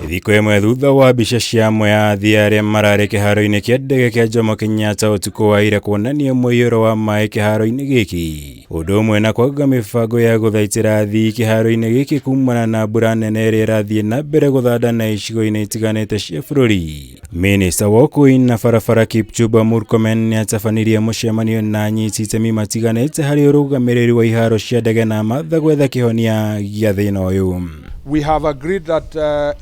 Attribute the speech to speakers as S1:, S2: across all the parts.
S1: Thikũ ĩmwe thutha wa mbica cia amwe a athii arĩa mararĩ kĩharo-inĩ kĩa ndege kĩa Jomo Kenyatta ũtukũ wa ira kuonania mũiyũro wa maĩ kĩharo-inĩ gĩkĩ, ũndũ ũmwe na kwaga mĩbango ya gũthaitĩra athii kĩharo-inĩ gĩkĩ kumana na mbura nene ĩrĩa ĩrathiĩ na mbere gũthandana icigo-inĩ itiganĩte cia bũrũri. Minista wa ũkui na barabara Kipchumba Murkomen nĩatabanirie mũcemanio na anyiti itemi matiganĩte harĩ ũrũgamĩrĩri wa iharo cia ndege na matha gwetha kĩhonia gĩa thĩna ũyũ.
S2: We have agreed that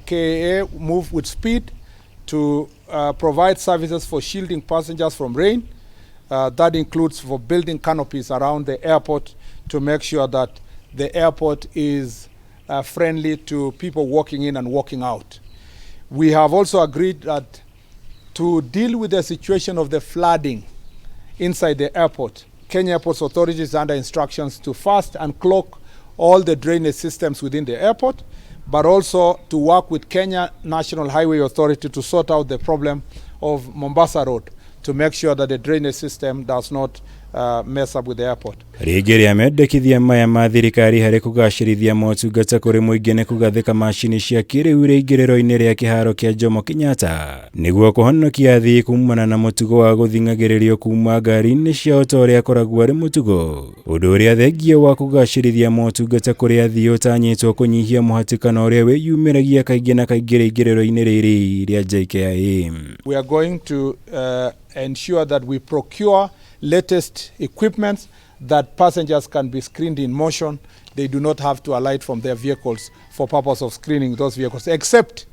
S2: KAA move with speed to provide services for shielding passengers from rain. That includes for building canopies around the airport to make sure that the airport is friendly to people walking in and walking out. We have also agreed that to deal with the situation of the flooding inside the airport, Kenya Airports Authority is under instructions to first unclog all the drainage systems within the airport, but also to work with Kenya National Highway Authority to sort out the problem of Mombasa Road to make sure that the drainage system does not mess up with the airport.
S1: Rĩngĩ rĩa mendekithia maya ma thirikari harĩ kũgacĩrithia motungata kũrĩ mũingĩ nĩ kũgathĩka macini cia kĩrĩu rĩingĩrĩro-inĩ rĩa kĩharo kĩa Jomo Kenyatta nĩguo kũhonokia athii kumana na mũtugo wa gũthing'agĩrĩrio kuma ngari-inĩ ciao ta ũrĩa koragwo arĩ mũtugo, ũndũ ũrĩa thengia wa kũgacĩrithia motungata kũrĩ athii ũtanyĩtwo kũnyihia mũhatĩkano ũrĩa wĩyumĩragia kaingĩ na kaingĩ rĩingĩrĩro-inĩ rĩrĩ rĩa JKIA.
S2: We are going to ensure that we procure latest equipment that passengers can be screened in motion. They do not have to alight from their vehicles for purpose of screening those vehicles, except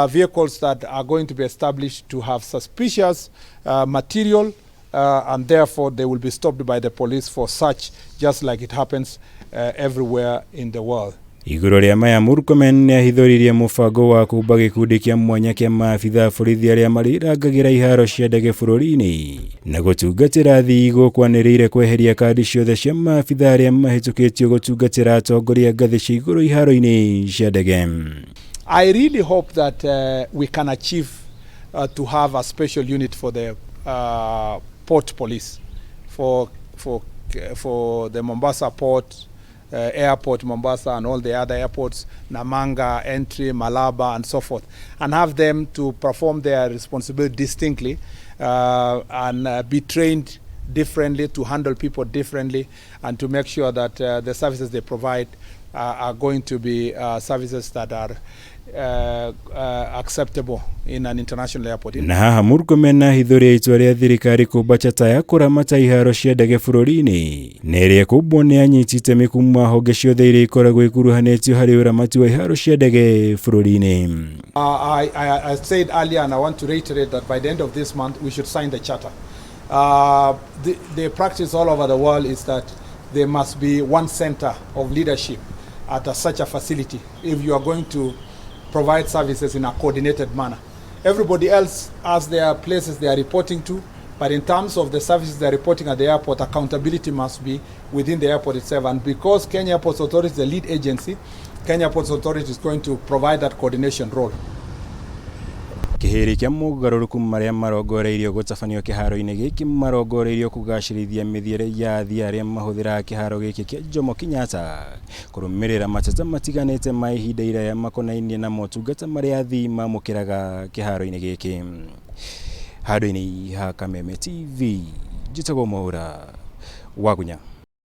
S2: vehicles that are going to be established to have suspicious material, and therefore they will be stopped by the police for such, just like it happens everywhere in the world.
S1: Igũrũ rĩa maya, Murkomen nĩahithũririe mũbango wa kũmba gĩkundi kĩa mwanya kĩa maabitha a borithi arĩa marĩrangagĩra iharo cia ndege bũrũri-inĩ na gũtungatĩra athii gũkwanĩrĩire kweheria kandi ciothe cia maabitha arĩa mahĩtũkĩtio gũtungatĩra atongoria ngathĩ cia igũrũ iharo-inĩ cia ndege.
S2: I really hope that we can achieve to have a special unit for the port police, for the Mombasa port, airport Mombasa and all the other airports, Namanga, Entry, Malaba and so forth, and have them to perform their responsibility distinctly and be trained differently to handle people differently and to make sure that the services they provide are going to be services that are acceptable in an international airport.
S1: Na haha Murkomen ahithũria itua rĩa thirikari kũmba chata ya kũramata iharo cia ndege bũrũri-inĩ na ĩrĩa ĩkũmbwo nĩ anyiti itemi kuma honge ciothe iria ikoragwo ikuruhanĩtio harĩ ũramati wa iharo cia ndege bũrũri-inĩ.
S2: I said earlier, and I want to reiterate, that by the end of this month we should sign the charter. The practice all over the world is that there must be one center of leadership at such a facility if you are going to provide services in a coordinated manner. Everybody else has their places they are reporting to, but in terms of the services they are reporting at the airport, accountability must be within the airport itself. And because Kenya Airports Authority is the lead agency, Kenya Airports Authority is going to provide that coordination role.
S1: Kĩhĩrĩ kĩa mogarũrũku marĩa marongoreirio gũtabanio kĩharo-inĩ gĩkĩ marongoreirio kũgacĩrithia mĩthiĩre ya athii arĩa mahũthĩraga kĩharo gĩkĩ kĩa Jomo Kenyatta kũrũmĩrĩra mateta matiganĩte ma ihinda iraya makonainie na motungata marĩa athii mamũkĩraga kĩharo-inĩ gĩkĩ. Handũ-inĩ ha Kameme TV, njĩtagwo Mwaura Wagunya.